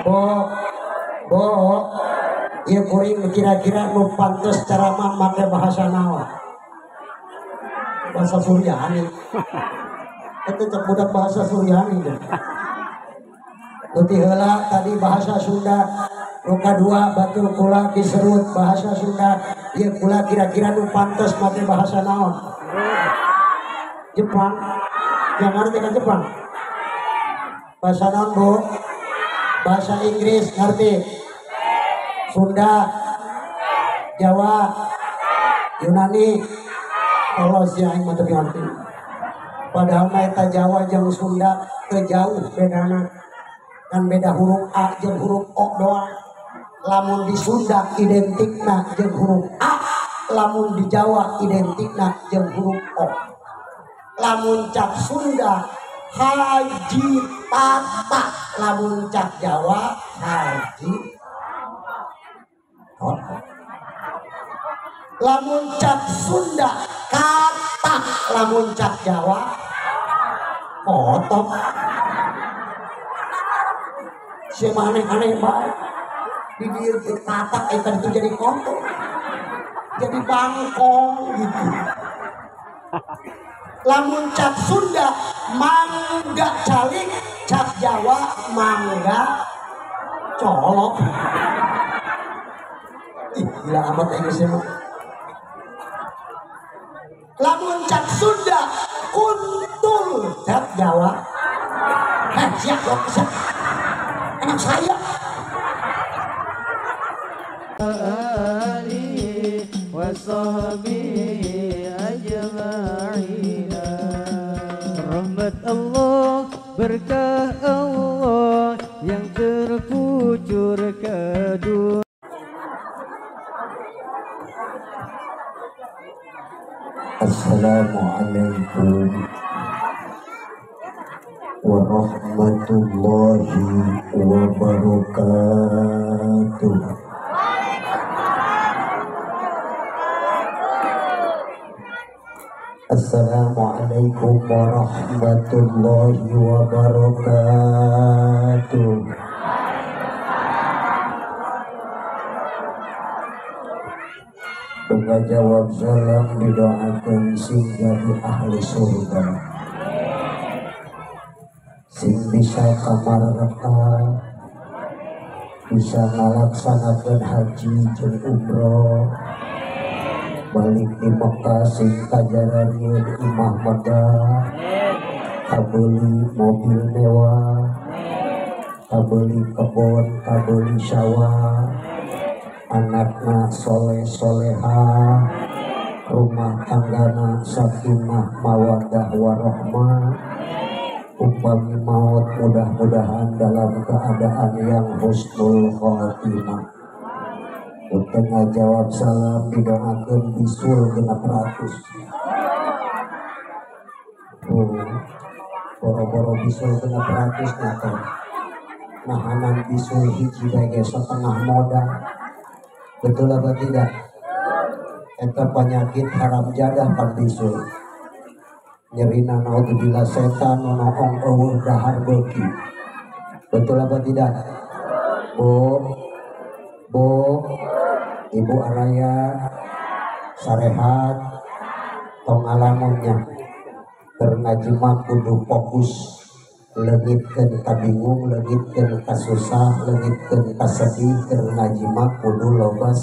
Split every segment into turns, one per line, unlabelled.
Bo bo ieu kuring kira-kira nu pantes ceramah make bahasa naon? Bahasa Suryani. Itu cek budak bahasa Suryani deh. Tuti heula tadi bahasa Sunda, nu kadua batur kula diserut bahasa Sunda, ieu kula kira-kira nu pantes make bahasa naon? Jepang. Yang ngerti kan Jepang? Bahasa naon, Bu? Bahasa Inggris ngerti? Sunda, Jawa, Yunani. Allah sih aing mah teu ngerti. Padahal mah eta Jawa jeung Sunda teu jauh bedana. Kan beda huruf A jeung huruf O doang. Lamun di Sunda identikna jeung huruf A, lamun di Jawa identikna jeung huruf O. Lamun cak Sunda Haji Tata, lamun cak Jawa Haji Toto. Lamun cak Sunda kata, lamun cak Jawa kotok. Si aneh-aneh bae di dieu katak eta itu jadi kotok, jadi bangkong gitu. Lamun cak Sunda mangga calik, cak Jawa mangga colok. Ih, gila amat Inggrisnya mah. Lamun cak Sunda kuntul, cak Jawa siap siap anak saya.
Ali wasahbihi ajma'ina. Rahmat Allah, berkah Allah yang terkucur ke dunia.
Assalamualaikum warahmatullahi wabarakatuh. Assalamualaikum warahmatullahi wabarakatuh. Tunggu jawab salam didoakan sing jadi ahli surga, sing bisa kamar reka, bisa ngalaksanakeun haji jeung umroh, balik di Mekah sing kajaran yeun imah megah, kabeuli mobil mewah, kabeuli kebon, kabeuli sawah, anakna soleh soleha, rumah tanggana sakinah mawaddah warahmah. Upami maut mudah-mudahan dalam keadaan yang husnul khotimah. Tengah jawab salam didoakeun bisul 600. Boro-boro bisul 600 nata. Nahanan bisul hiji bae setengah modal. Betul apa tidak? Eta penyakit haram jadah pan bisul. Nyerina naudzubillah setan nonoong eueuh dahar beuki. Betul apa tidak? Bu, Bu, Ibu Araya sarehat tong alamunnya. Keur ngaji mah kudu fokus, leungitkeun ka bingung, leungitkeun ka susah, leungitkeun ka sedih. Keur ngaji mah kudu loba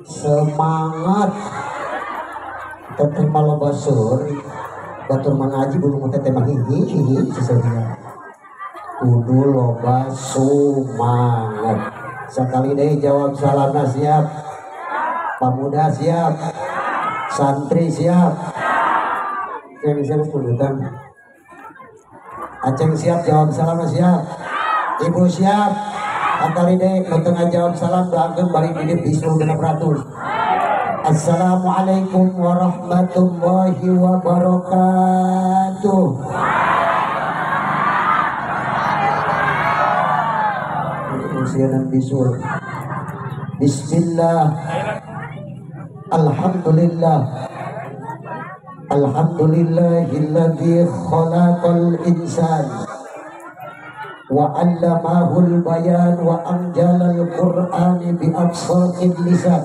semangat. Teteh mah loba seuri, batur mah ngaji belum teteh mah hihi sesedia. Kudu loba semangat. Sekali deh jawab salamna siap, pemuda siap, santri siap. Yang siap sebutan. Aceng siap jawab salam siap, ibu siap. Sekali deh nu tengah jawab salam doakeun balik di bisul 600. Assalamualaikum warahmatullahi wabarakatuh. Usianan bisul. Bismillah. Alhamdulillah. Alhamdulillahilladzi khalaqal insan wa 'allamahul bayan wa anjalal qur'ani bi afsahil lisan.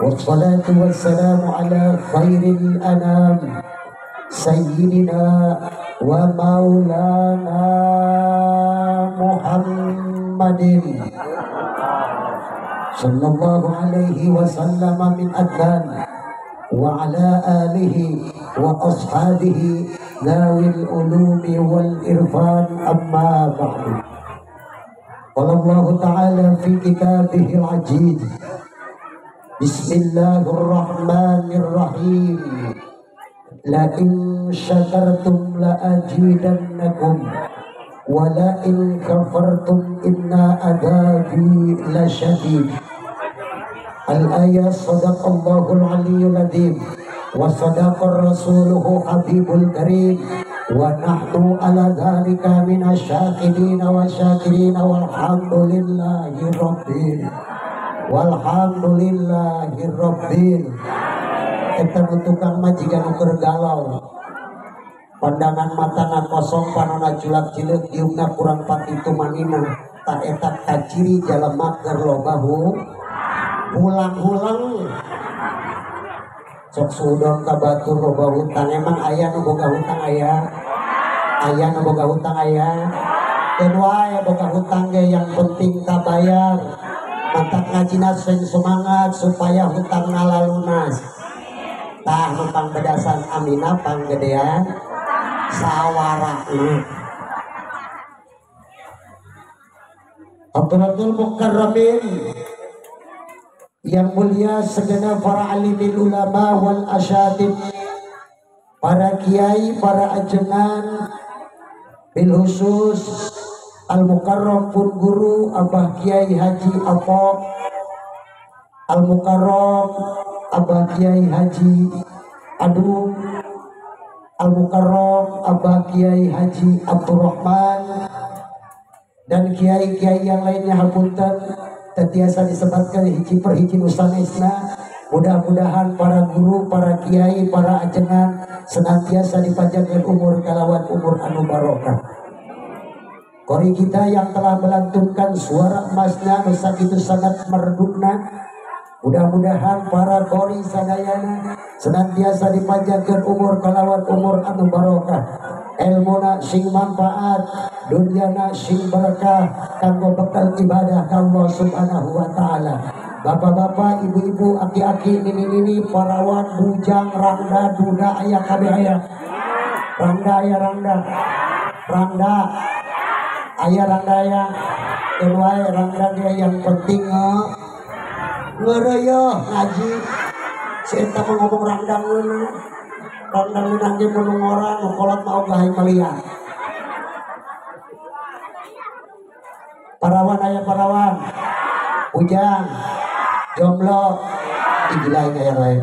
Wassalatu wassalamu ala khairil anam sayyidina wa maulana Muhammadin sallallahu alaihi wasallam min adnan wa ala alihi wa ashabihi zawil ulumi wal irfan, amma ba'du. Qala Allah ta'ala fi kitabihil aziz, bismillahirrahmanirrahim, la in syakartum la azidannakum wa la in kafartum inna adzabi lasyadid. Al-ayat. Sadaqallahul aliyyul azim wa sadaqa rasuluhu habibul karim wa nahnu ala dzalika minasyakirina wa syakirina walhamdulillahi rabbil walhamdulillahi rabbil. Eta nu tukang majikan nu keur galau, pandangan matana kosong, panona culak cileuk, diungna kurang pati tumanina, tah eta kaciri jalema keur loba hulang-hulang. Sok sudon ka batur loba hutang, emang aya nu boga hutang aya? Aya nu boga hutang aya? Keun wae boga hutang ge yang penting kabayar. Mantak ngajina sing semangat supaya hutangna lalunas. Tah nu pangbedasan amina panggedean sawara. Hadratul Mukarramin yang mulia, segenap para alimin ulama wal asyatid, para kiai, para ajengan, bil khusus al mukarram pun guru Abah Kiai Haji Apo, al mukarram Abah Kiai Haji Adung, al mukarram Abah Kiai Haji Abdurrahman, dan kiai-kiai yang lainnya. Hapunten tetiasa disebutkan hiji per hiji nusanesna. Mudah-mudahan para guru, para kiai, para ajengan senantiasa dipanjangkan umur kalawan umur anu barokah. Kori kita yang telah melantunkan suara emasna nu sakitu sangat merdukna, mudah-mudahan para kori sadayana senantiasa dipanjangkan umur kalawan umur anu barokah, ilmuna sing manfaat, dunyana sing berkah, kanggo bekal ibadah ka Allah Subhanahu wa taala. Bapak-bapak, ibu-ibu, aki-aki, nini-nini, parawan, bujang, rangda, duda, aya kabeh aya. Rangda aya rangda. Rangda aya rangda aya. Keun wae rangda ge yang penting ngeureuyoh ngaji. Si eta mah ngomong rangda ngeunah. Rangda ngeunah ge mun ngora nu kolot mah ogah melian. Parawan aya parawan, bujang, jomblo, gila yang lain.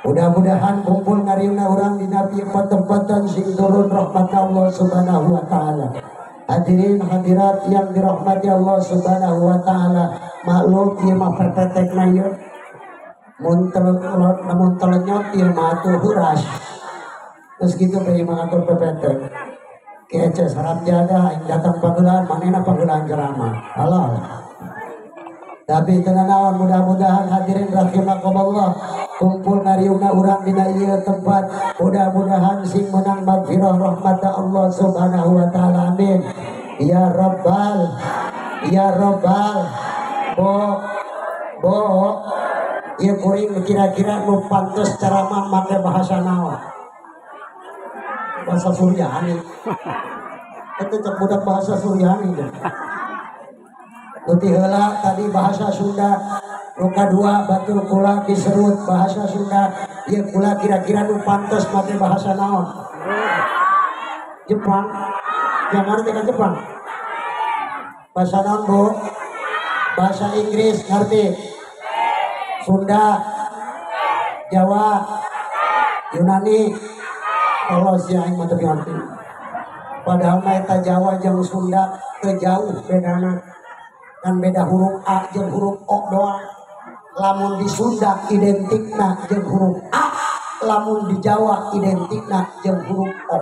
Mudah-mudahan kumpul ngariuna urang dina tempatan sing turun rahmat Allah Subhanahu wa taala. Hadirin hadirat yang dirahmati Allah Subhanahu wa taala, maklum ieu mah perpetekna ieu. Mun telenyot ieu mah atuh heuras. Terus kitu bae mangatur pepetek. Kece saram jada aing datang panggelan manehna panggelan ceramah. Halal. Tapi tenang naon, mudah-mudahan hadirin rahimakumullah kumpul ngariungna urang dina ieu tempat, mudah-mudahan sing menang magfirah rahmat Allah Subhanahu wa taala. Amin. Ya Rabbal, ya Rabbal. Bo bo ieu kuring kira-kira nu pantes ceramah make bahasa naon? Bahasa Suryani. Itu cek budak bahasa Suryani deh. Nuti heula tadi bahasa Sunda, nu kadua batur kula diserut bahasa Sunda, ieu kula kira-kira nu pantes make bahasa naon? Jepang. Yang ngerti kan Jepang? Bahasa naon, Bu? Bahasa Inggris ngerti? Sunda, Jawa, Yunani. Allah sih aing mah teu ngerti. Padahal mah eta Jawa jeung Sunda teu jauh bedana. Kan beda huruf A jeung huruf O doang. Lamun di Sunda identikna jeung huruf A, lamun di Jawa identikna jeung huruf O.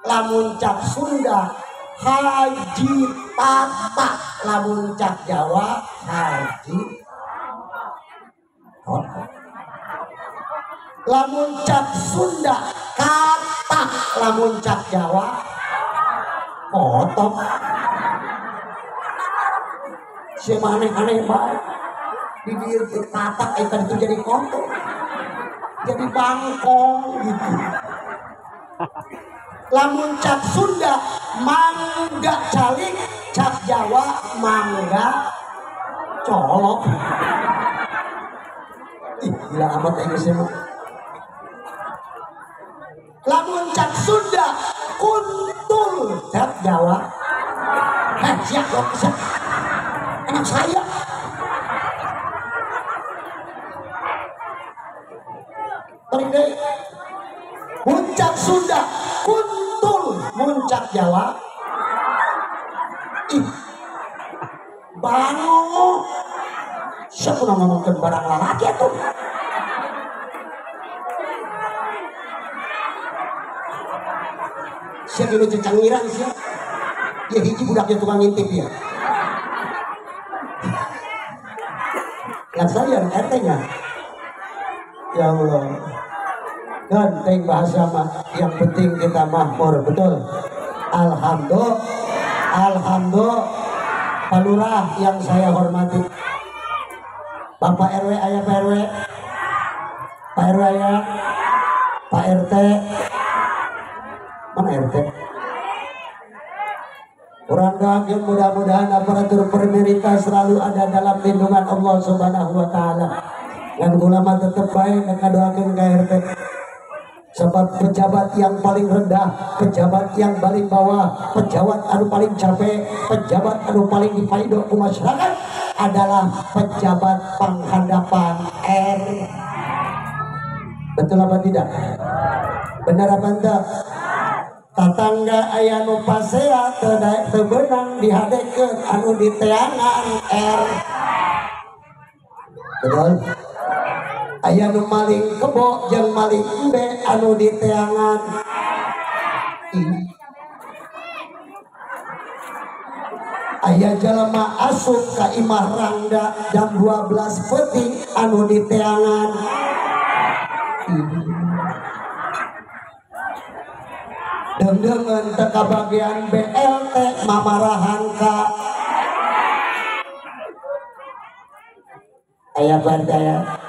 Lamun cap Sunda Haji Tata, lamun cak Jawa Haji Toto, lamun cak Sunda Kata, lamun cak Jawa Kotok. Siapa aneh-aneh baik di dieu katak ikan itu jadi kotok, jadi bangkong gitu. Lamun cak Sunda mangga calik, cak Jawa mangga colok. Ih, gila amat Inggrisnya mah. Lamun cak Sunda kuntul, cak Jawa siap siap anak saya. Balik deh. Muncak Sunda kuntul, muncak Jawa ih bango. Siapa ngomongkan barang lalaki tuh? Siapa dulu cecangiran sih? Ya hiji budaknya tukang ngintip ya. Yang saya RT-nya. Ya Allah. Ganteng bahasa mah, yang penting kita makmur, betul. Alhamdulillah, alhamdulillah. Pak Lurah yang saya hormati, Bapak RW ayah Pak RW, Pak RW ayah, Pak RT, mana RT? Orang doakan mudah-mudahan aparatur pemerintah selalu ada dalam lindungan Allah Subhanahu wa Ta'ala. Dan ulama tetap baik, maka doakan ke RT. Sebab pejabat yang paling rendah, pejabat yang paling bawah, pejabat anu paling capek, pejabat anu paling dipaido ku masyarakat adalah pejabat panghandapan R. Betul apa tidak? Benar apa enggak? Tatangga aya nu pasea teu daek teu beunang dihadekeun anu diteangan R. Betul? Aya nu maling kebo jeung maling embe anu diteangan. Aya jelema asup ka imah rangda jam 12 peuting anu diteangan. Deung-deungeun teu kabagian BLT mamarahan ka. Aya bardaya.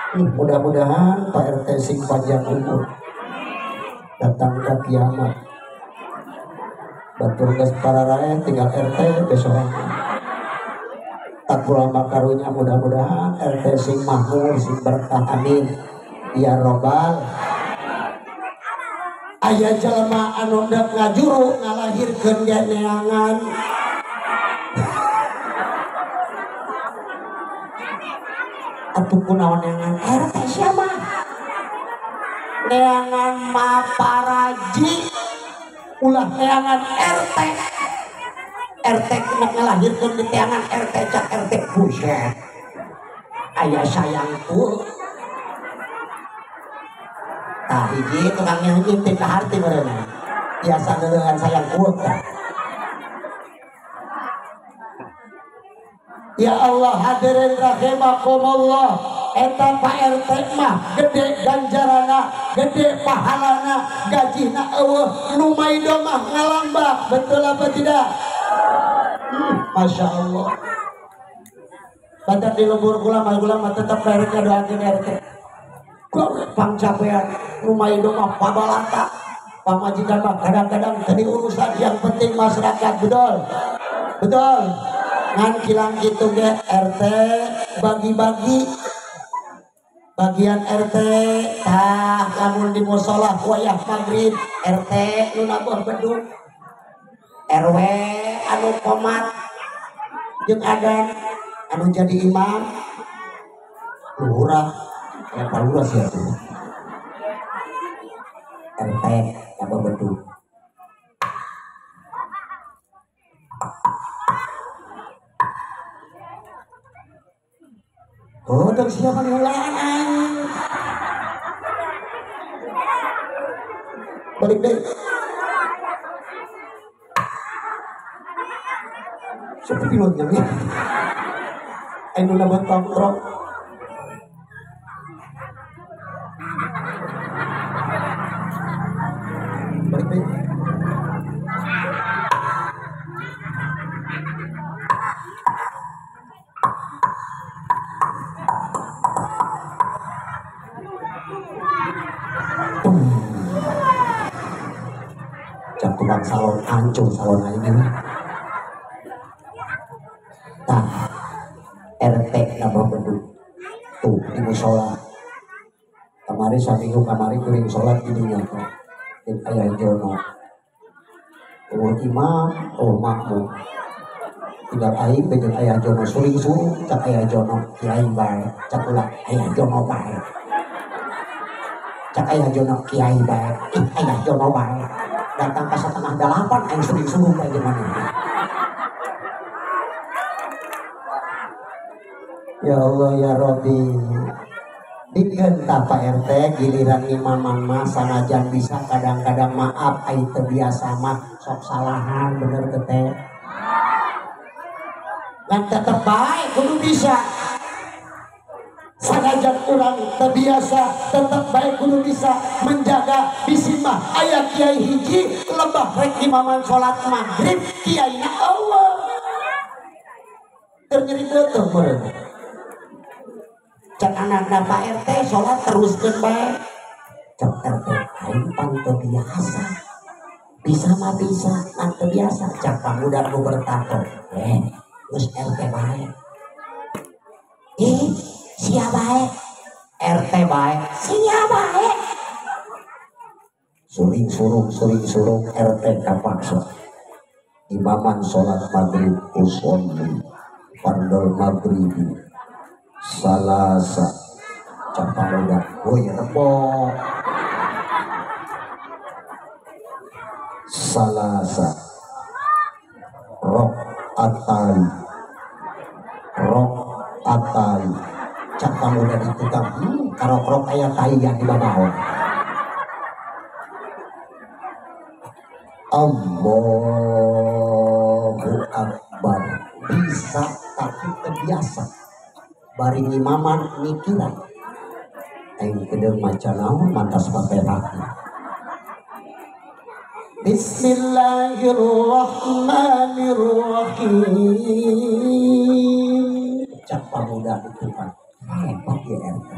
Mudah-mudahan Pak RT sing panjang umur datang ke kiamat. Batur geus pararae tinggal RT besok. Takura makarunya mudah-mudahan RT sing makmur sing berkah, amin ya robbal. Aya jelema anu deuk ngajuru ngalahirkeun ge neangan. Atuh kunaon neangan RT siapa? Neangan maparaji ulah neangan RT. RT kena ngalahirkeun di teangan RT cak RT buset. Aya sayangku. Tah hiji tukang ngintip ka harti meureun. Biasa leuleungan sayangku tah. Ya Allah hadirin rahimakumullah, eta Pak RT mah gede ganjarana, gede pahalana, gajihna eueuh, nu maido mah ngalambak, betul apa tidak? Masya Allah. Badak di lembur kula mah kula mah tetep rek doakeun RT. Gawe pangcapean, nu maido mah pabalata, pamajikan mah kadang-kadang teu diurusan, yang penting masyarakat, betul? Betul. Ngan kilang gitu ge RT bagi-bagi bagian RT tah lamun di musola wayah maghrib RT nu nabuh beduk, RW anu komat jeung adan anu jadi imam lurah ya Pak Lurah sih atuh RT nabuh beduk. Oh, dong siapa nih ulangan aing. Balik deh. Siapa pilotnya nih? Ayo nabot tongkrong. Balik deh. Jam tukang salon hancur salon aing ini. Tah RT nambah beduk tuh di musola. Kamari saminggu kamari kuring sholat gini kok. Jeung aya jono. Oh imam, oh makmum. Tinggal aing teh jeung aya jono suring suruh cak aya jono kiai bae, cak ulah aya jono bae. Cak aya jono kiai bae, ih aya jono bae. Datang ke 7:30 aing suring suruh bae jeung maneh. Ya Allah ya Rabbi. Dikeun tah Pak RT giliran imaman mah sanajan bisa kadang-kadang maaf ai teu biasa mah sok salahan bener teu teh. Ngan tetep bae kudu bisa. Sanajan urang teu biasa tetep bae kudu bisa menjaga bisi mah aya kiai hiji lebah rek imaman salat maghrib kiaina eueuh. Keur nyeri beuteung meureun. Cak anakna Pak RT sholat teruskeun bae. Cak RT aing pan teu biasa. Bisa mah bisa, pan teu biasa. Cak pamuda nu bertato. Geus RT bae. Ih, sia bae. RT bae. Sia bae. Suring surung RT kapaksa. Imaman sholat maghrib usolli fardol maghribi. Salasa cak pamuda woi rebo salasa rok atai cak pamuda di tukang karok-rok aya tai yang di bawah. Allahu Akbar. Bisa tapi terbiasa bari ngimaman mikiran aing kedeung maca naon mantas pateraki. Bismillahirrahmanirrahim. Cak pamuda itu kan hebat ya RT.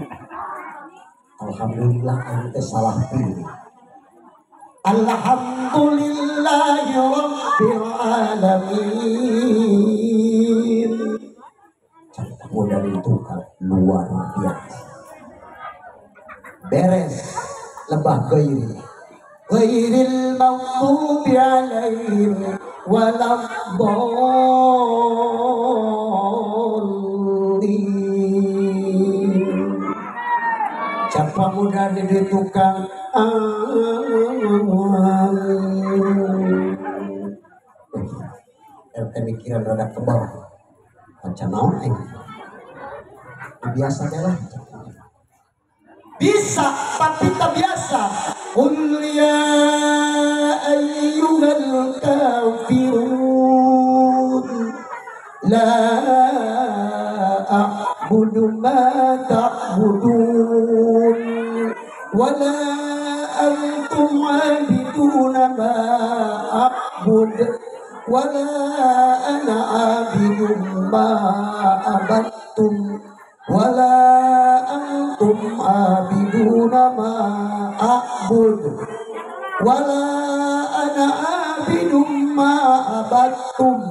Alhamdulillah aing teh salah pilih. Alhamdulillahi rabbil alamin. Modal itu kan luar biasa. Beres lebah gairi. Ghairil maghdubi alaihim waladdallin. Siapa muda di tukang amin. RT mikiran rada ke bawah. Macam naon aing. Biasa lah. Bisa tapi tak biasa. Qul ya ayyuhal kafirun la a'budu ma ta'budun wa la antum 'abiduna ma a'bud wa la ana 'abidun ma 'abadtum wala antum abiduna ma a'bud wala ana abidum ma abattum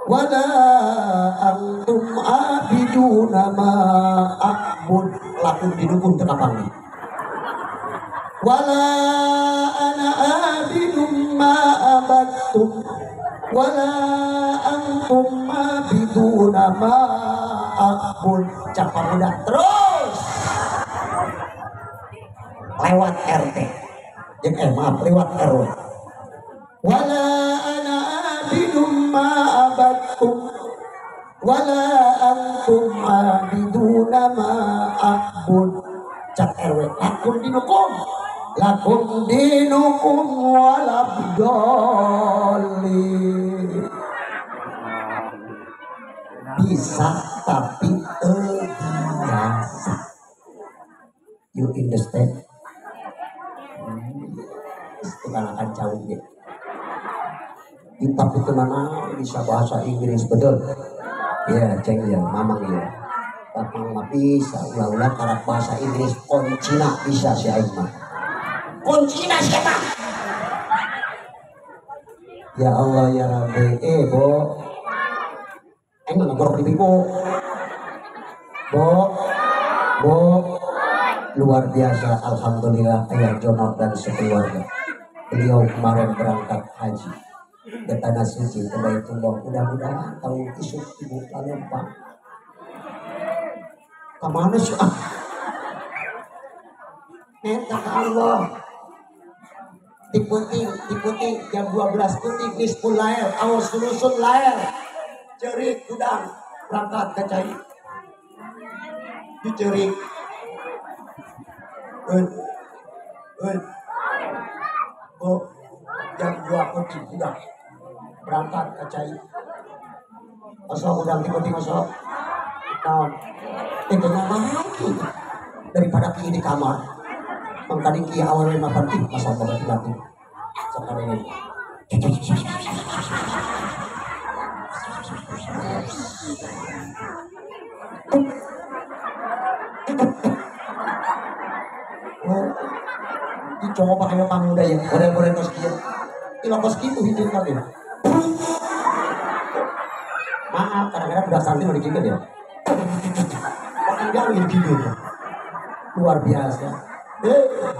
wala antum abiduna ma a'bud. Lakum dinukum teu kapanggih. Wala ana abidum ma abattum wala antum abiduna ma a'bud. Cak pamuda terus lewat RT jeung maaf lewat RW. Wala ana abidum ma abattum wala antum abiduna ma a'bud. Cak RW lakum dinukum lakum dinukum walabdallin. Bisa tapi biasa. You understand? Tukang akan jauh ya. Tapi kemana bisa bahasa Inggris betul? Ya, ceng ya, mamang ya. Mamang mah bisa, ulah-ulah karena bahasa Inggris koncina bisa si aing mah. Koncina siapa? Ya Allah ya Rabbi, bo, aing mah ngegorok di bo, bo, bo, luar biasa, alhamdulillah ayah Jono dan sekeluarga. Beliau kemarin berangkat haji ke tanah suci ke Baitullah. Mudah-mudahan tahun isuk ibu lupa. Kemana sih? Ah, minta ke Allah. Tiputing jam 12 puting nisful lail, awas sulusun lail. Cerik udang berangkat ke cai. Dicerik. Oh, jam 2 putih udah berangkat ke cai. Asal udang tiputing asal. Naon? Itu lagi daripada ki di kamar. Mangkani ki awalnya mapan ki asal babat batin. Sok ini. Oh, dicoba pakai pamuda ya, goreng-goreng kos kieu. Ilo kos kitu hidung kali. Maaf, kadang-kadang budak santri mau dikikir ya. Enggak gitu. Luar biasa.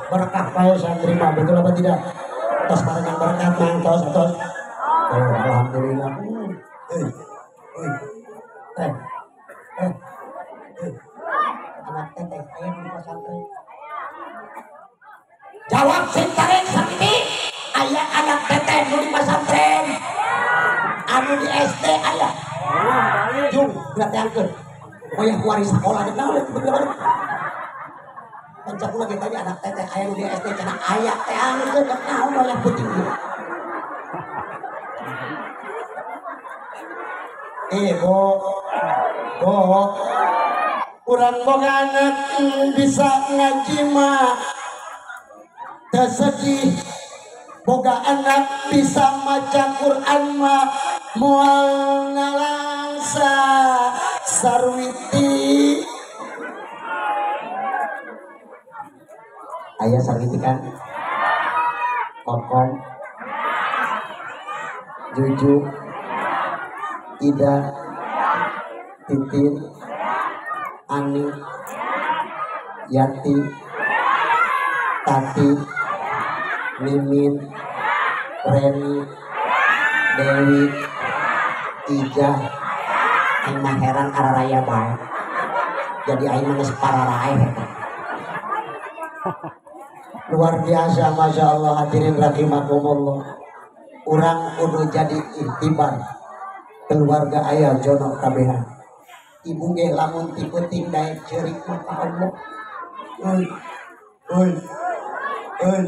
Berkah bae santri mah, betul apa tidak? Tos bareng berkat mang tos tos. Oh, alhamdulillah. Teh. Anak teteh aya di pesantren. Jawab sing tarik sakiti. Aya anak teteh nu di pesantren. Anu di SD aya. Jung, berarti angkeun. Koyah kuari sekolah dek naon bener. Pencak lagi tadi anak teteh aya nu di SD cenah aya teh angkeun dek naon koyah puting. Bo, bo, urang boga anak bisa ngaji mah teu sedih, boga anak bisa maca Quran mah moal nalangsa sarwiti. Ayah sarwiti kan? Kokom, Juju, Ida, Titin, Ani, Yati, Tati, Mimin, Reni, Dewi, Ijah. Aing mah heran araraya bae. Jadi aing mah geus pararae. Luar biasa, masya Allah, hadirin rahimakumullah. Urang kudu jadi iktibar keluarga ayah Jono kabehan. Ibu ge lamun ti peuting daek ceurik mah ka Allah. Euy, euy, euy.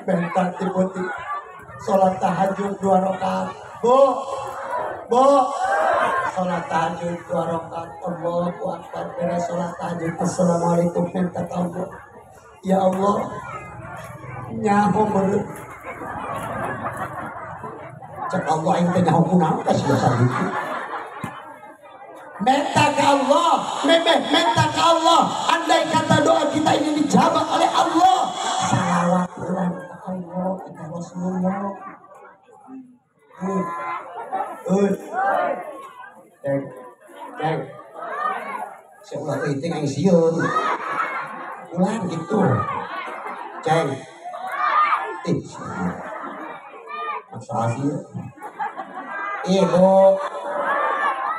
Bentar ti peuting salat tahajud 2 rakaat. Bu, bu, salat tahajud 2 rakaat. Allahu akbar. Beres salat tahajud. Assalamualaikum minta ka Allah. Ya Allah, nyaho meureun. Cek Allah aing teh nyaho kunaon ka sia sakitu. Minta ke Allah, memeh minta ke Allah. Andai kata doa kita ini dijawab oleh Allah, salawat urang ka Allah, ka Rasulullah. Euy, cek, cek. Sia ulah teuing aing sieun. Ulah gitu. Ceng. Ih, maksa sih. Ibu,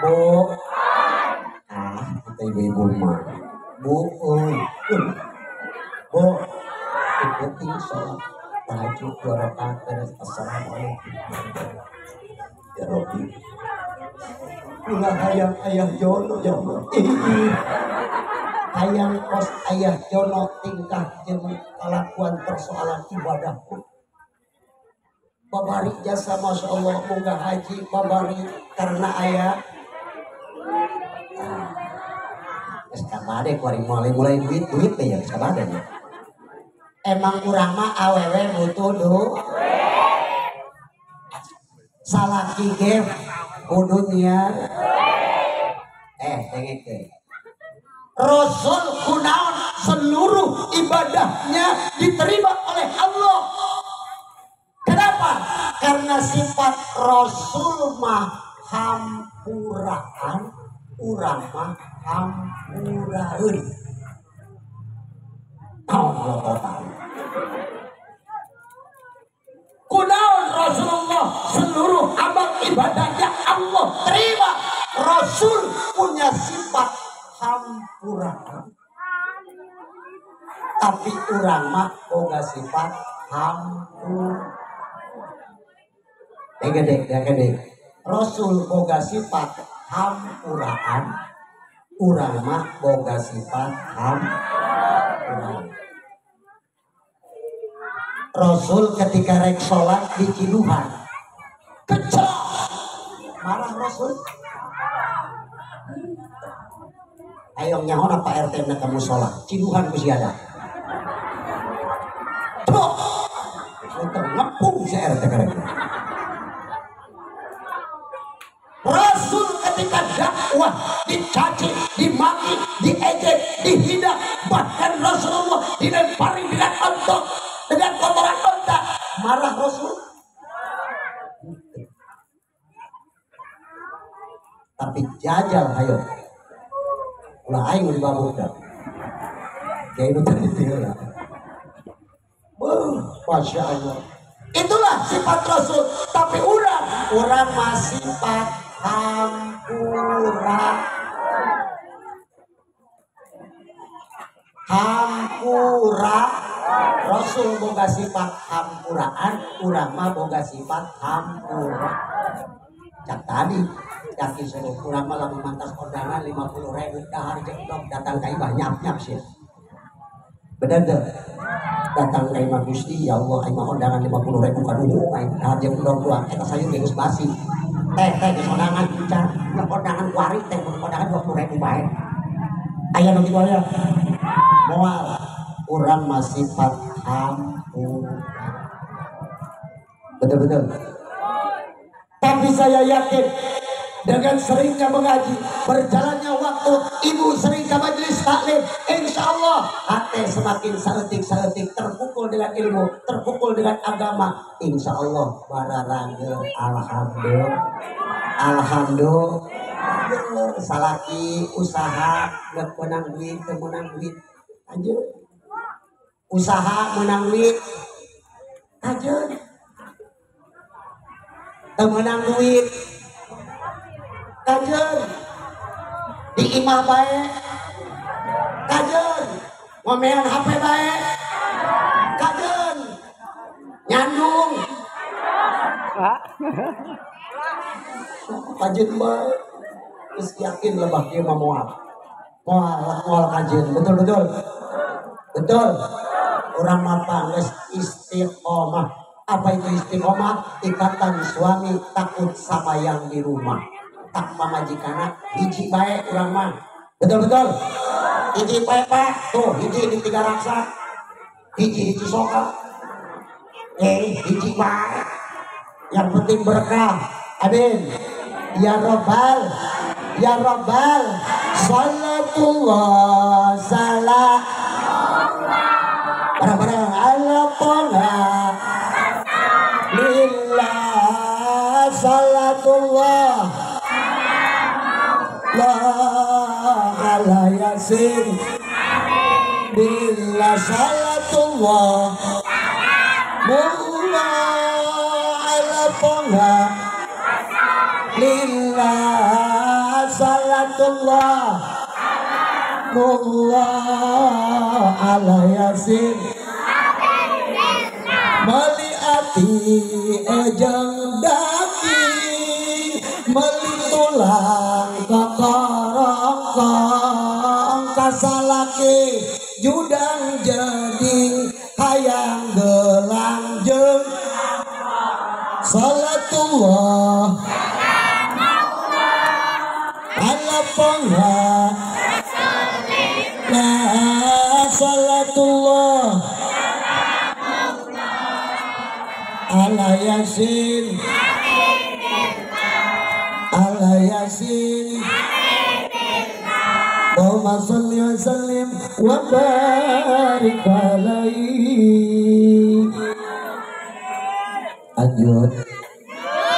bu, ah, kita ibu-ibu mah. Bu, bu, ikuti sholat tahajud 2 rakaat beres. Assalamualaikum. Ya Rabbi, ulah hayang ayah Jono ya Allah. Hayang kos ayah Jono tingkah jeung kalakuan persoalan ibadahku. Babari jasa masya Allah munggah haji babari karena ayah Geus kabade kuari mulai duit teh ya geus kabade nya. Emang urang mah awewe butuh duit. Salaki ge kudu nyiar. Dengekeun. Rasul kunaon seluruh ibadahnya diterima oleh Allah. Kenapa? Karena sifat Rasul mah hampuraan, urang mah hampuraeun. Naon total. Kunaon Rasulullah seluruh amal ibadahnya Allah terima. Rasul punya sifat hampuraan, tapi urang mah boga sifat hampur. Gede. Rasul boga sifat hampuraan, urang mah boga sifat hampuraan. Rasul ketika rek sholat di Ciduhan, kecil marah Rasul. Ayo nyahon apa RT na kamu sholat Ciduhan ku siada. Tuh, untuk ngepung si RT karek. Rasul ketika dakwah dicaci, dimaki, diejek, dihina, bahkan Rasulullah dilempari dengan ontok, dengan kotoran onta, marah Rasul. Tapi jajal ayo. Ulah aing udah dibabuka. Kayak itu tadi lah. Masya Allah. Itulah sifat Rasul. Tapi orang masih sifat hampura. Hampura. Rasul boga sifat hampuraan, urang mah boga sifat hampura. Cak tadi yakin suruh kurang malah memantas kondangan 50.000 dahar jengdok datang ka imah nyap-nyap sih. Bener tuh. Datang ka imah Gusti ya Allah aing mah kondangan 50.000 kaduhu aing dahar jengdok doang eta sayur geus basi. Teh teh geus kondangan encan, ulah kondangan kuari teh mun kondangan 20.000 bae. Aya nu kitu aya. Moal urang masih sifat hampura. Betul-betul. Tapi saya yakin dengan seringnya mengaji, berjalannya waktu, ibu sering ke majelis taklim, insya Allah hati semakin saeutik-saeutik terpukul dengan ilmu, terpukul dengan agama, insya Allah bararangge alhamdulillah, alhamdulillah. Salaki usaha nggak menang duit, menang duit, lanjut. Usaha menang duit, lanjut. Menang duit, kajen di imah bae, kajen ngomean HP bae, kajen nyandung, kajen bae, terus yakin lebah dia mah moal kajen, betul betul betul. Orang mah geus istiqomah. Apa itu istiqomah? Ikatan suami takut sama yang di rumah. Tak pamajikana hiji bae urang mah. Betul-betul. Hiji bae Pak. Tuh, hiji di Tiga Raksa. Hiji di Cisoka. Hiji bae. Yang penting berkah. Amin. Ya Rabbal. Ya Rabbal. Salatullah salam. Barang-barang ala toha. Lillah salatullah la ala yasin billah salatullah mullah ala toha lillah salatullah mullah ala yasin meli ati ejeng daging meli tulang kokorongkong kasalaki judang jeding hayang gelang jeung salatullah ala Toha la salatullah ala yasin ala yasin. Allahumma sholli wa sallim wa barik alaihi. Lanjut,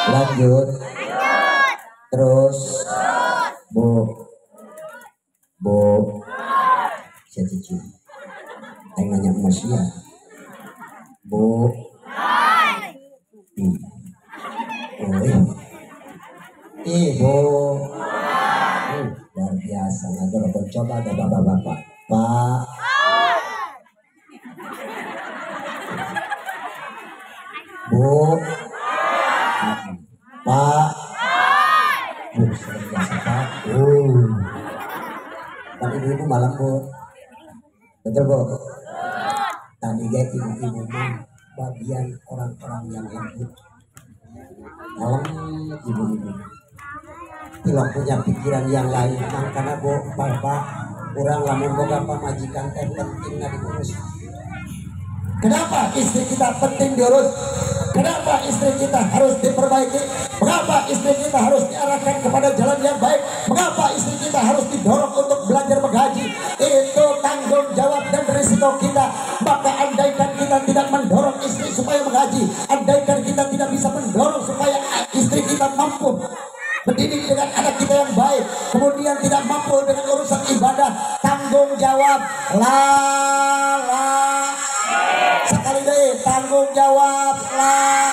lanjut, terus, bu, bu, saya cucu, saya nanya mas ya, bu, ibu, luar biasa, nggak coba ada bapak-bapak, pak. Bu, Pak, Bu, sudah biasa Pak. Tapi ibu-ibu malam Bu, betul Bu. Tadi gak ibu-ibu mah bagian orang-orang yang lembut. Malam ibu-ibu tidak punya pikiran yang lain. Makanya Bu, Bapak, kurang lamun boga pamajikan teh penting diurus. Kenapa istri kita penting diurus? Kenapa istri kita harus diperbaiki? Mengapa istri kita harus diarahkan kepada jalan yang baik? Mengapa istri kita harus didorong untuk belajar menghaji? Itu tanggung jawab dan risiko kita. Maka andaikan kita tidak mendorong istri supaya menghaji, andaikan kita tidak bisa mendorong supaya istri kita mampu mendidik dengan anak kita yang baik, kemudian tidak mampu dengan urusan ibadah, tanggung jawab la la. Sekali deh, tanggung jawab lah.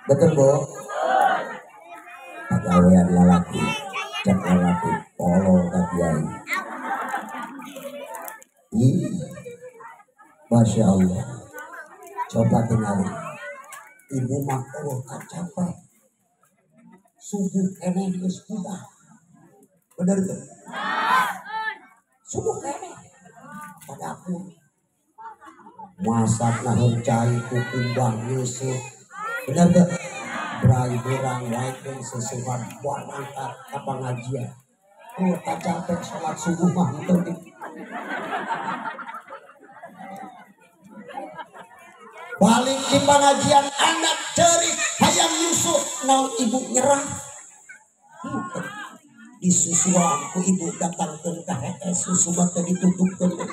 Betul Bu? Pegawaian lalaki, cek lalaki, tolong ka kiai. Ih, Masya Allah. Coba tinggali. Ibu mah oh capek. Subuh keneh geus buka. Bener tuh? Subuh keneh. Pada dapur. Masak nahun cai kukumbang nyusup. Bener tuh? Berai berang waikeun sesuhan buat angkat ka pangajian. Oh, capek sholat subuh mah henteu. Balik di pengajian anak cerik hayang Yusuf naon ibu nyerah. Disusuan ku ibu datangkeun ka hees susu mah teu ditutupkeun.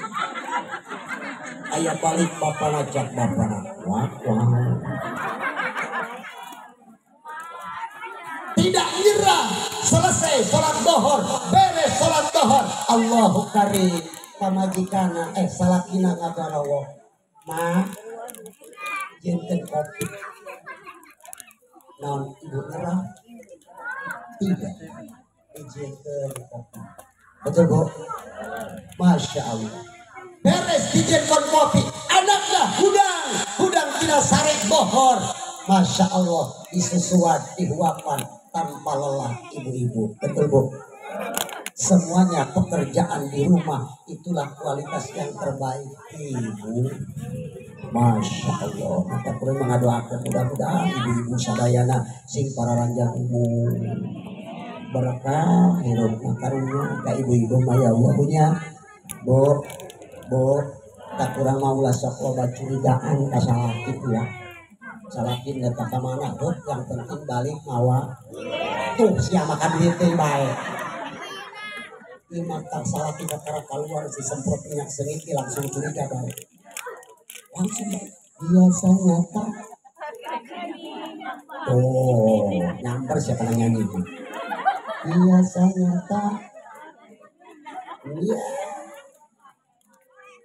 Aya balik bapana jak bapana. Wah, wah. Tidak nyerah, selesai sholat dohor, beres sholat dohor. Allahu karim pamajikana salakina ngagarawo. Ma jenten kopi. Naon ibu nyerah? Tidak. Dijengkeun kopi. Betul Bu? Masya Allah. Beres dijengkeun kopi, anaknya hudang, hudang tidak sarek bohor. Masya Allah, disusuan, dihuapan tanpa lelah ibu-ibu. Betul Bu? Semuanya pekerjaan di rumah itulah kualitas yang terbaik ibu. Masya Allah, maka kurang mengadoakan mudah-mudahan ibu-ibu sadayana sing para ranjang umum berkah hirup karunya ka ibu-ibu mah ya Allah punya. Bu, bu, tak kurang mau lah sok loba curigaan ka salaki ya. Salaki nggak ka mana, bu, yang penting balik mawa. Tuh sia makan duit teh bae. Ieu tak salaki kakara keluar si semprot minyak sengit langsung curiga bae. Langsung biasanya tak. Oh, nyamper siapa nyanyi itu? Biasanya tak. Iya.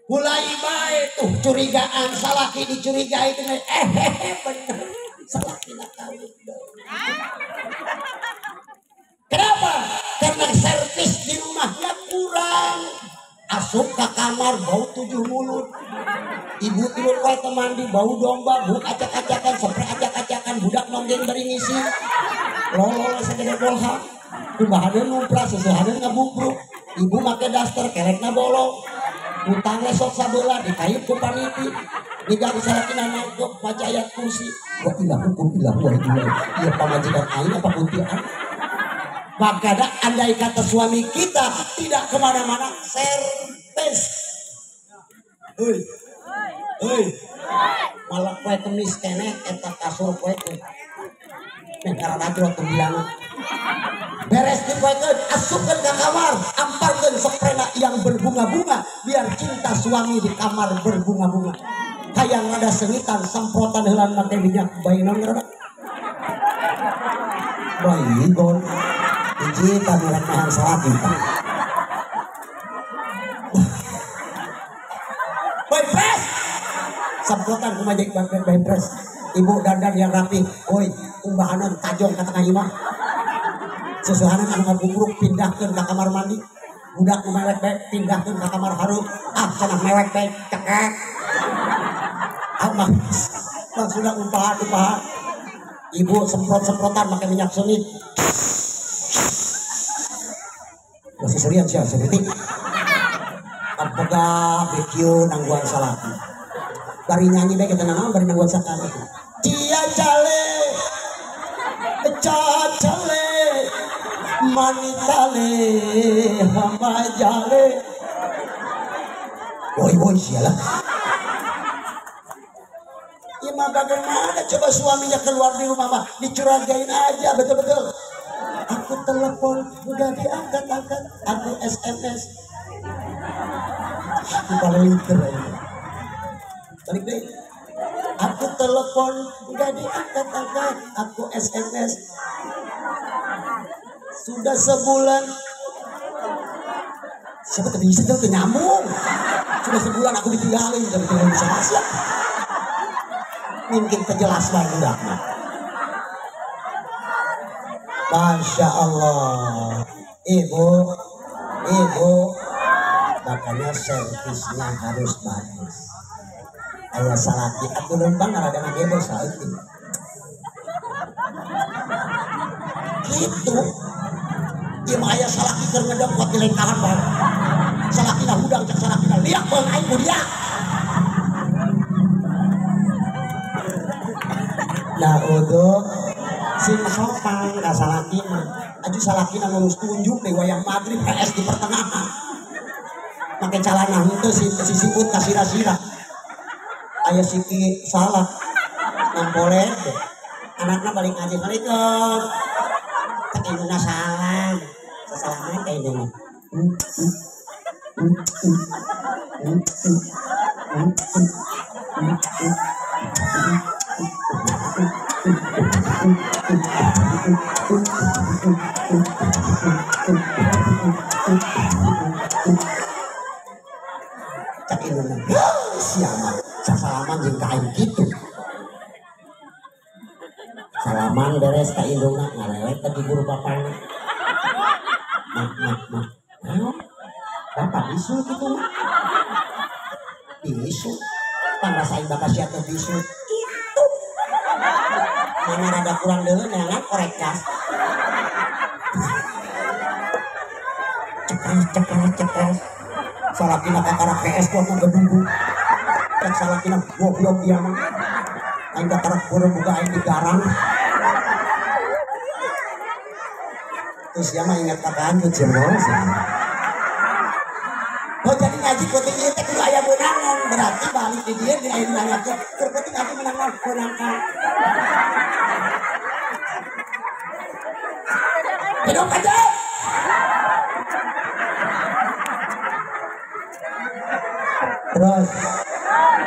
Mulai baik tuh curigaan salaki dicurigai dengan bener salaki nak kawin. Kenapa? Karena servis di rumahnya kurang. Asup ke kamar bau 7 mulut. Ibu tidur wae mandi bau domba, buk acak-acakan, sepre acak-acakan, budak nonggeng bari ngisi. Lolol segede bolha. Kumaha deui numpra seuseuhan ngabubruk. Ibu make daster kerekna bolong. Utangnya sok sabeula dikait ku paniti. Nigang salakina nangkep maca ayat kursi. Wa ilahukum ilahu wahid. Ieu pamajikan aing apa kuntian? Maka andai kata suami kita tidak kemana-mana, servis. Hei, hei, malah poe kemis keneh eta kasur poe teh. Meh ngaranadro tembilangan. Beres dipoekeun, asupkeun ka kamar, amparkeun sprena yang berbunga-bunga biar cinta suami di kamar berbunga-bunga. Hayang rada sengitan semprotan heulan make minyak bayi naon ngaranna? Bayi gon. Hiji pameran mahal salaki. Bayi press. Semprotan kumaha bayi press. Ibu dandan yang rapi, woi, umbahanan tajong ka tengah imah. Susuhanan anu ngabubruk pindahkeun ka kamar mandi. Budak nu mewek bae pindahkeun ka kamar haru. Ah, cenah mewek bae cekek. Ah, maksudna umpahan-umpahan. Ibu semprot-semprotan make minyak sengit. Masih serian sia sedetik. Apega bekieu nangguan salaki. Bari nyanyi bae kita naon bari nangguan sakali. Cia cale cacale manitale hamajale. Woi woi sialah. Ya mah bagaimana coba suaminya keluar di rumah mah dicurigain aja betul-betul. Aku telepon udah diangkat-angkat, aku SMS. Aku paling keren. Balik deh. Aku telepon udah diangkat-angkat, aku SMS. Sudah sebulan. Siapa tadi bisa tuh nyambung. Sudah sebulan aku ditinggalin, tapi tidak bisa masuk. Mungkin terjelas banget udah. Masya Allah, ibu, ibu, makanya servisnya harus bagus. Ayah salaki, aku lembang ada ngagebo salaki. Gitu, ieu mah ayah salaki keur ngedong kuat dilengkahan bae. Salakina hudang cek salakina liak beung aing ku dia. Nah udah sing sopan ka salaki mah. Aju salakina ngurus tunjuk deh wayang maghrib PS di pertengahan. Make calana henteu si siput ka sira-sira. Aya siki salah nampole anakna balik ngaji assalamualaikum. Cek indungna salam. Sasalaman ka indungna. Cek indungna siapa sasalaman jeung ka aing kitu. Salaman beres ka indungna ngalewet ka di guru bapana. Mak mak mak. Naon? Bapak bisu kitu mah. Bisu. Pangerasain bapak sia teh bisu. Kitu. Mana rada kurang deuleu neangan korek gas. Cepres cepres cepres. Salakina kakara PS ku aku gedunggu. Cek salakina goblok dia mah. Aing kakara kurang buka aing digarang. Terus dia mah ingat kakanjut sih. Oh jadi ngaji penting ieu teh kudu aya beunangan, berarti balik di dieu di aya nanyakeun keur penting aku menang menangkan. Hidup aja. Terus,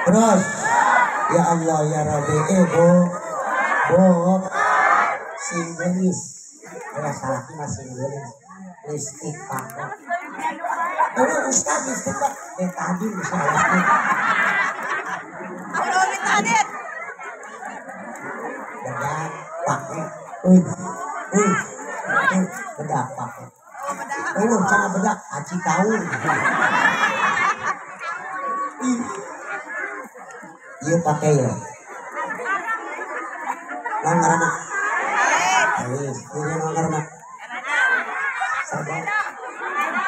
terus, ya Allah ya Rabbi, bu, bu, sing geulis, ya salaki mah sing geulis, listrik pakai. Oh Ustaz listrik pak, tadi bisa listrik. Bedak pakai, bedak pakai. Oh, cara bedak, aci tahu. Iya pakai ya. Nang ngaranna. Alis, ieu nang ngaranna. Sodok.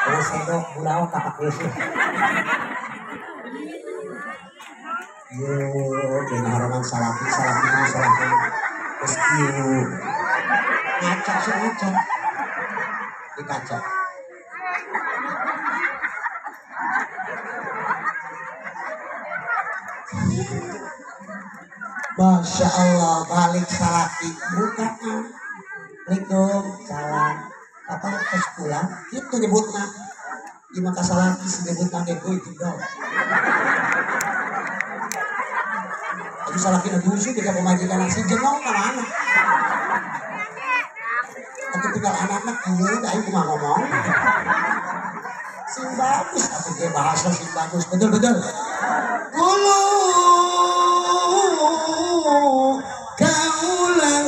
Terus sodok bulao kapak geus. Yo, dengan salaki salaki salaki. Terus kieu. Ngaca sih ngaca. Di kaca. Masya Allah, balik salaki buka. Assalamualaikum, salam. Papa ke sekolah, itu nyebutna. Gimana kasalaki sebutna ge itu dong. Itu salaki nu dusu jika pemajikan si jengong ka mana. Atuh tinggal anak-anak kieu da aing kumaha ngomong. Sing bagus atuh ge bahasa sing bagus, betul-betul. Qulu kaulan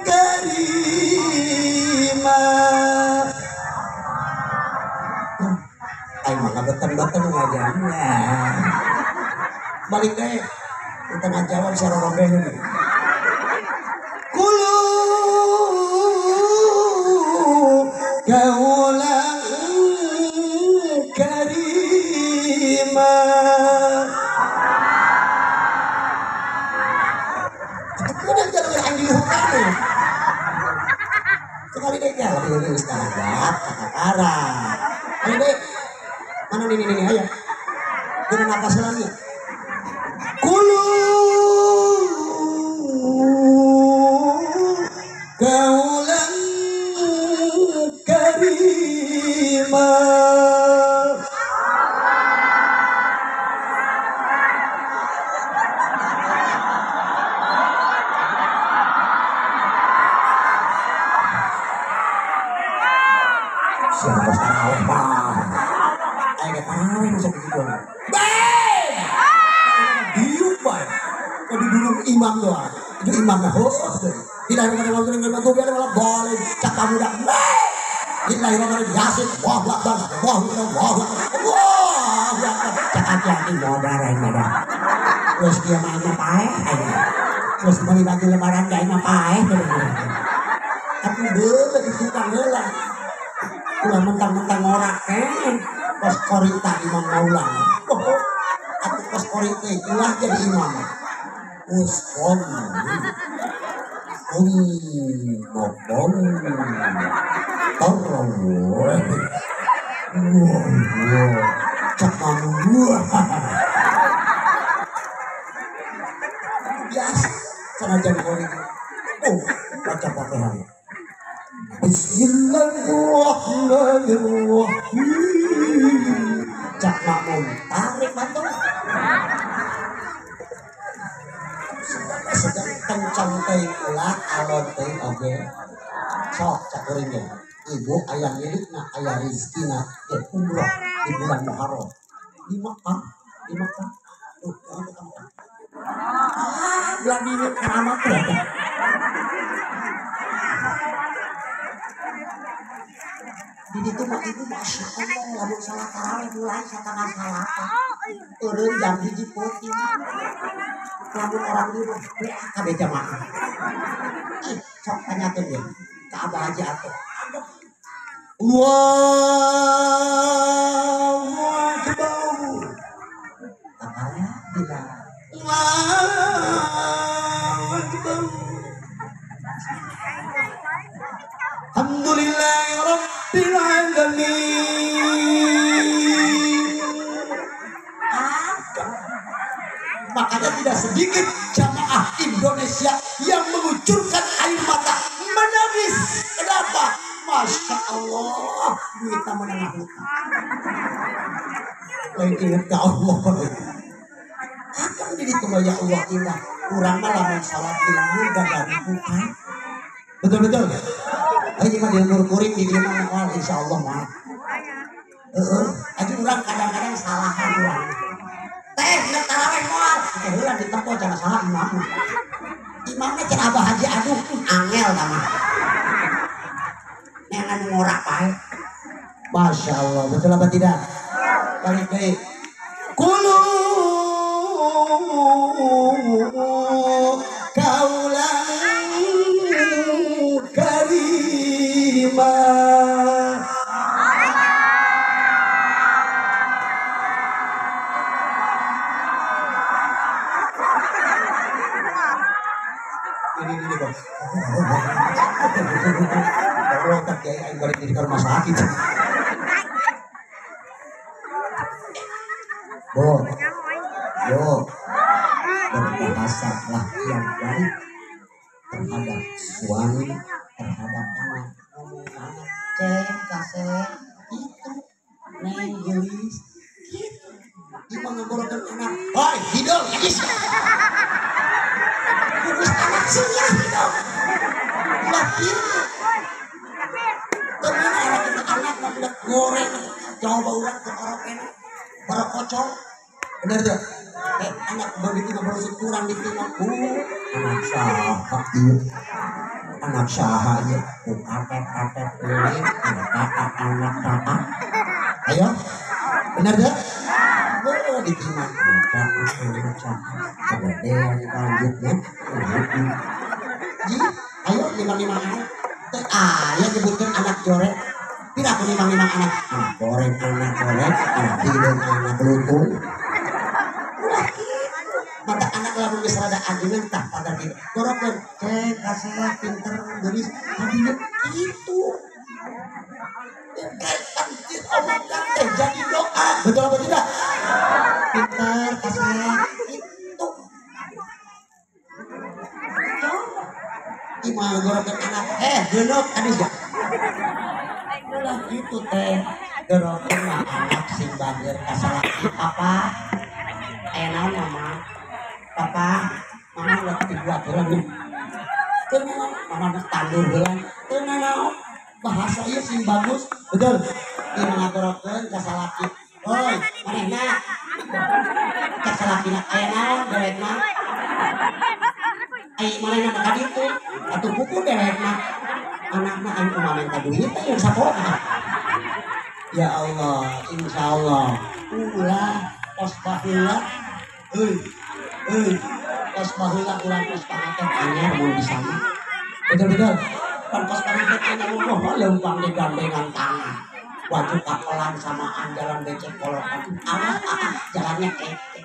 karima. Aing mah beten-beten ngajarnya. Balik deh, kita ngajawab secara robeh ini. Qulu kaulan karima. Udah jalan aing di luhur kami. Sekali deh ya, lebih lebih ustazah, kakak. Ayo deh, mana nih nih nih, ayo. Guna napas lagi. Qulu kaulan karima. Siapa tarawih bang? Ayo tarawih masa begitu. Bang! Diuk bang. Kalau dulu imam doang, itu imamnya. Oh, tidak ada orang yang nggak biar malah boleh cakap muda. Bang! Bismillahirrahmanirrahim. Yasin. Wah, wah, wah, wah, wah, wah, wah. Cakap lagi modal modal. Terus dia mainnya paeh. Terus beli baju lebaran dia mah paeh. Aku beuh di tukang heula. Ulah mentang-mentang ngorak kan kos korita imam maulang. Oh, atau kos korita ulah jadi imam. Uskon. Bom. Torong. Cak mamu. Biasa sana jadi korita. Oh, baca Fatihah. Bismillahirrahmanirrahim. Cak makmum tarik mantul. Sedang kencang teuing ulah alon teuing oge. Sok cak kuring ge. Ibu aya milikna aya rezekina ge umroh di bulan Muharram. Di Mekah, di Mekah. Tuh, jangan. Ah, belah diri keramat ya. Di ditu mah ibu masya Allah, lamun salat tarawih mulai satengah salapan. Eureun jam 1 peuting. Lamun orang di rumah beak kabeh jamaah. Ih, sok tanyakeun ge ka Abah Haji Ato. Allahu Akbar. Takarnya bila Allahu Akbar. Alhamdulillahi rabbil alamin. Makanya tidak sedikit jamaah Indonesia yang mengucurkan air mata menangis. Kenapa? Masya Allah, duitnya menengah hutang. Lain ingat ke Allah. Akan diri itu ya Allah indah. Kurang malah salat bilang gagal bukan. Betul-betul. Ayo mah di lembur kuring di dieu mah moal insyaallah moal. Heeh, aja urang kadang-kadang salahan urang. Teh geus tarawih moal, teh heula ditempo cenah salah imam. Imamna cenah Abah Haji aduh angel ta mah. Neangan ngorak pae. Masya Allah, betul apa tidak? Balik deui. Qulu kaulan karima. Ini kok. Kalau tak kiai aing balik di rumah sakit. Bo, bo, berbahasalah yang baik terhadap suami, terhadap anak. Ngomong anak, ceng, kaseh, itu, neng, gelis, gitu. Ima ngegorokan anak, oi, hidung, gadis. Kukus anak sia hidung. Lah gitu. Temen anak itu anak udah goreng, jauh bauran ke orang enak. Baru kocok, bener tuh. Anak begitu nggak kurang diterima. Anak saha iya, anak saha iya. Atep ini, anak anak. Ayo, bener tuh. Oh, diterima. Anak saha. Kemudian lanjutnya, ji, ayo lima anak. Ayo nyebutkan anak jorek. Tidak aku nimang-nimang anak, anak goreng, anak hidung, anak lutung. Ulah gitu. Mata anak lamun geus rada ageungan tah pada gitu. Gorokeun, cek kaseh pinter geulis, hadinya gitu. Kayak omongan teh jadi doa, betul apa tidak? Pinter kaseh itu. Coba. Imah gorokeun anak, geuneup adis ya. Ulah gitu teh gorokeun mah anak sing bager ka salaki papa aya naon mama papa mama ulah dibuat heula nih teu naon mama geus tandur heula teu naon bahasa ieu sing bagus betul ieu ngagorokeun ka salaki oi manehna ka salakina aya naon dewekna ai manehna ka ditu atuh buku dewekna anakna aing kumaha minta duit teh yang sakola. Ya Allah, insyaallah. Ulah kos baheula. Euy. Euy, kos baheula urang kos panganten anyar mun bisa mah. Betul-betul. Pan kos panganten anyar mah leumpang digandengan tangan. Baju kapelan samaan jalan becek kolokan. Awas ah, jalannya keke.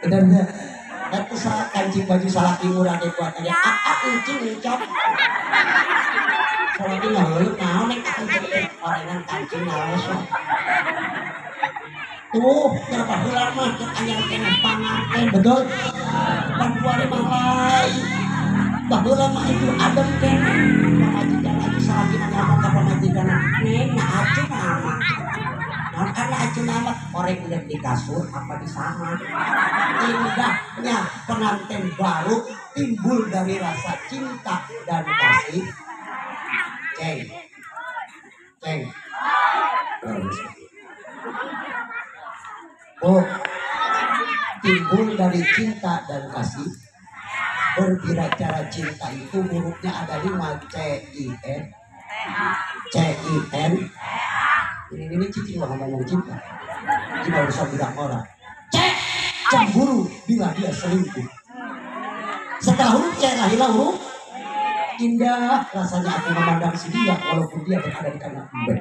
Bener bener. Itu salah kancing baju salah timur ada buat aja. Ah, uncing ucap. Salaki ngaheuleut naon nek kancing orengan kancing nalesok. Tuh, keur baheula mah keur anyar keneh panganten, betul? Pan kuari mah lain. Baheula mah itu adem keneh. Pamajikan lagi salakina ngomong ka pamajikanna, "Neng, nah acung amat." Naon kana acung amat? Oreng udah di kasur apa di sana. Indahnya pengantin baru timbul dari rasa cinta dan kasih. Ceng. Ceng. Oh, timbul dari cinta dan kasih. Berbicara cinta itu hurufnya ada 5, C I N C I N. Ini cicing lah ngomong cinta. Ini urusan bilang orang. C, cemburu bila dia selingkuh. Setelah huruf C lahirlah huruf indah rasanya aku memandang si dia walaupun dia berada di kandang ember.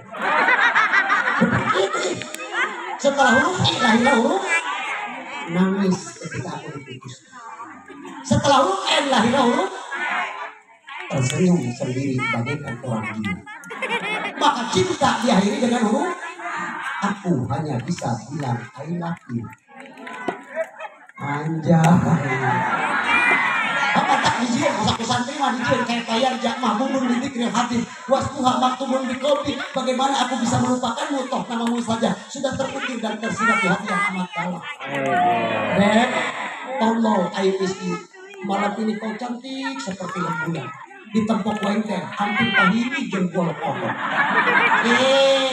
Begitu. Setelah huruf I lahirlah huruf nangis ketika aku diputus. Setelah huruf N lahirlah huruf tersenyum sendiri bagaikan orang gila. Maka cinta diakhiri dengan huruf aku hanya bisa bilang I love you. Anjay. Apa tak dijieun masa ku santri mah dijieun kayak bayar jakmah bubur di dikri hati wasmuha maktubun di kopi. Bagaimana aku bisa melupakanmu toh namamu saja sudah terukir dan tersirat di hati yang amat dalam. Beb, tolong I miss you. Malam ini kau cantik seperti rembulan. Ditempok wengker, hampir pahini jempol pohon.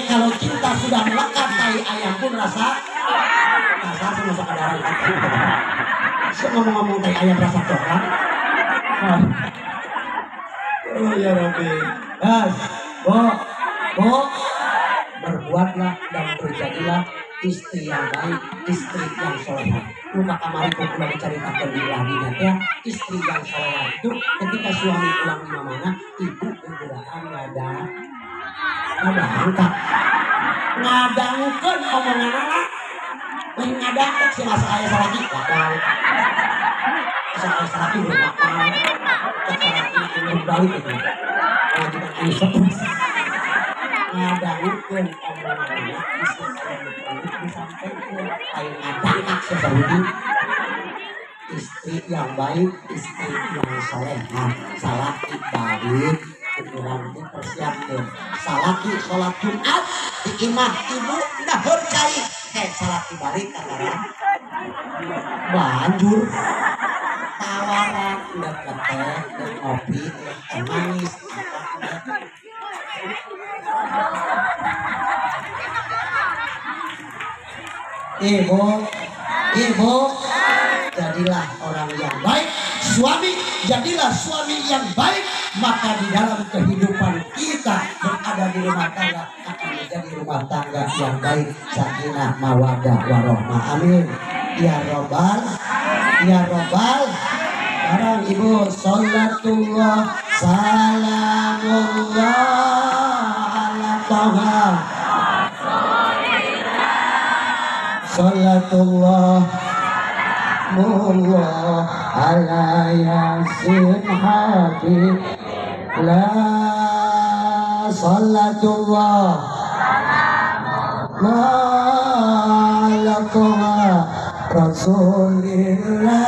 Kalau cinta sudah melekat, tai ayam pun rasa rasa sama kadaran. Ngomong-ngomong tai ayam rasa coklat. Oh ya Rabbi. Bas, bo, bo, berbuatlah dan terjadilah istri yang baik, istri yang solehah. Lupa kamari kok udah diceritakan di laginya ya, istri yang solehah itu ketika suami pulang di mana, ibu kegeraan ngadangkat, ngadangkan omongan anak, lain ngadangkan si masa ayah salaki, gagal, masa ayah salaki Salaki bermakna cek salaki ulun balik itu ngajikan anu stres ngadangukeun omonganna bisi aya nu perlu disampaikan lain ngadangak sebaudi. Istri yang baik, istri yang solehah, salaki balik kurang dipersiapkan. Salaki sholat Jumat di imah ibu nahur cai, salaki balik kataran banjur tawaran udah teh, udah ngopi, udah teh manis, apa udah. Ibu, ibu, jadilah orang yang baik. Suami, jadilah suami yang baik. Maka di dalam kehidupan kita berada di rumah tangga akan menjadi rumah tangga yang baik, sakinah, mawadah, warohmah. Amin. Ya robbal, ya robbal. Sekarang ibu, sholatullah, salamullah ala toha. Sholatullah Allah ala yasin habib la salatullah ala toha rasulillah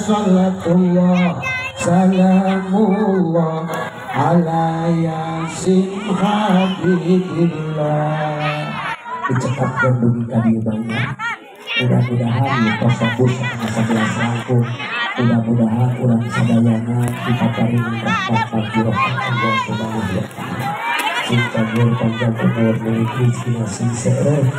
salatullah salamullah ala yasin habibillah. Dicekapkan dugi ka dieu banyak. Mudah-mudahan tasabus masa belas langkung. Mudah-mudahan urang sadayana dipaparin rahmat magfirah Allah Subhanahu wa taala. Sing kabur panjang umur milik rezeki sing seueur.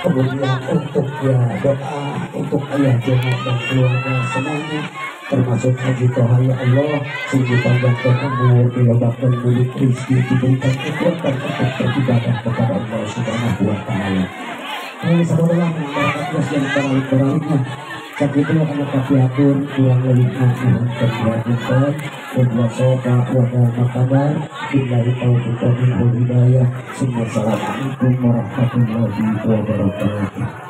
Kemudian untuk ya doa untuk ayah Jono dan keluarga semuanya termasuk Haji Toha, ya Allah sing dipanjangkan umur, dilebakkan milik rezeki, diberikan kekuatan untuk beribadah kepada Allah Subhanahu wa taala. Ini saudara yang yang barang-barangnya sakitu anu kapihatur kurang lebihna mohon perhatikan wa sofa wa makabar billahi taufiq wal hidayah. Assalamualaikum warahmatullahi wabarakatuh.